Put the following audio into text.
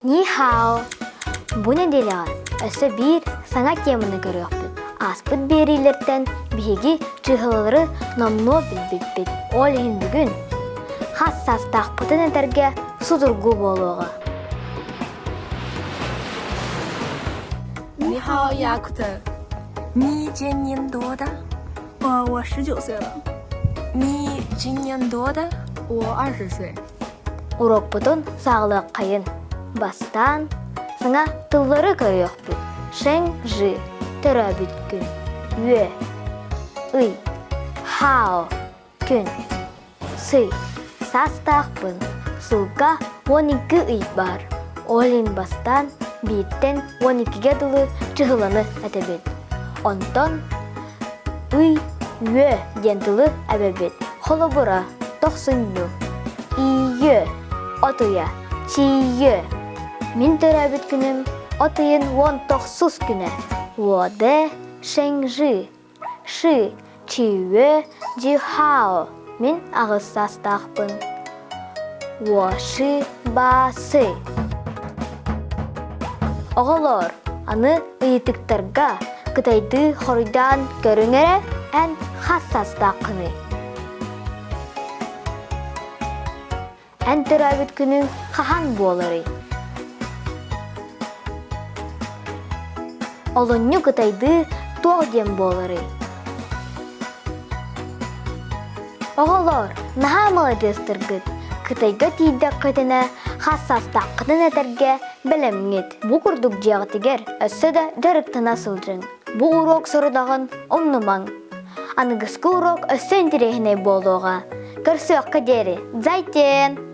Ни хао! Бу нэдиэлэҕэ өссө биир саҥа теманы көрүөхпүт. Ааспыт биэриилэртэн биһиги чыыһылалары номнуо билбиппит. Ол иһин бүгүн хас саастаахпытын этэргэ судургу буолуоҕа. 你好，雅库特。你今年多大？我我19岁了。你今年多大？我20岁。 Уруокпутун саҕалыаххайын. Бастаан саҥа тыллары көрүөхпүт. Шэҥ-жи төрөөбүт күн. Үө ый хао күн сый саастаахпын. Сылга 12 ый баар. Ол иһин бастаан бииртэн 12-гэ дылы чыһыланы этэбит. Онтон ый, үө диэн тылы эбэбит. Холобура, тохсунньу, ийэ, от ыйа, чиийэ. Мин төрөөбүт күнүм от ыйын 19 күнэ. Уодэ Шэҥжи, Ши, Чиюэ Дихао. Мин аҕыс саастаахпын. Уоши Баасы. Оҕолоор, аны ыйытыктарга кытайдыы хоруйдаан көрүҥ эрэ, эн хас саастааххыный? Эн төрөөбүт күнүҥ хаһан буоларый? Олунньу кытайдыы туох диэн буоларый? Оҕолоор, наһаа маладьыастаргыт! Кытайга тиийдэххитинэ, хас саастааххытын этэргэ бэлэмҥит. Бу курдук дьиэҕитигэр өссө да дьарыктана сылдьыҥ. Бу уруок сорудаҕын умнумаҥ. Аныгыскы уруок өссө интэриэһинэй буолуоҕа. Көрсүөххэ диэри! Зайтен!